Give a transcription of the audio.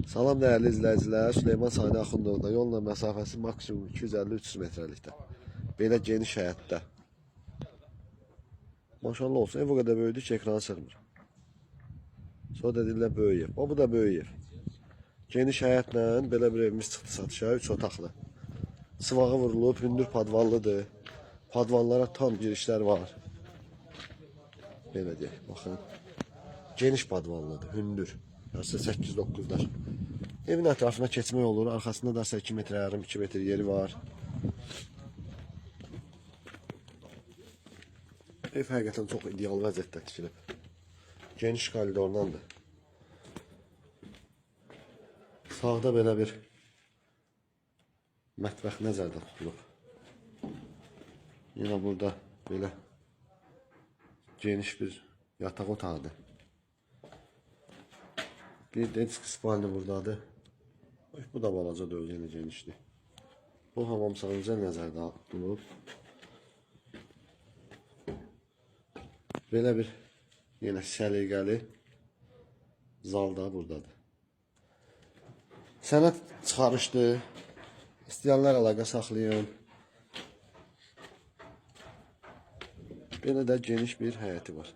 Salam dəyərli izləyicilər, Süleyman Sani Axundovda yolla məsafəsi maksimum 250-300 metrəlikdə. Belə geniş həyətdə. Maşallah olsun, ev o qədər böyüdü ki, ekrana sığmır. Sonra da deyirlər böyük ev. O, bu da böyük ev. Geniş həyətlə belə bir evimiz çıxdı satışa, 3 otaqlı. Sıvağı vurulub, hündür padvallıdır. Padvallara tam girişlər var. Belə deyək, baxın. Geniş padvallıdır, hündür. Yarısı 8-9 daş. Evin ətrafına keçmək olur. Arxasında da 2 metr yarım, 2 metr yeri var. Ev həqiqətən çox ideal vəziyyətdə tikilib. Geniş koridordandır. Sağda belə bir mətbəx nəzərdə tutulub. Yenə burada belə geniş bir yataq otağıdır. Bir desk spalni buradadır. Oy, bu da balaca deyil, yenə genişdir. Bu hamam sanuzel nəzərdə tutulub. Belə bir yenə səliqəli zal da buradadır. Sənəd çıxarışdı. İstəyənlər əlaqə saxlayın. Belə də geniş bir həyəti var.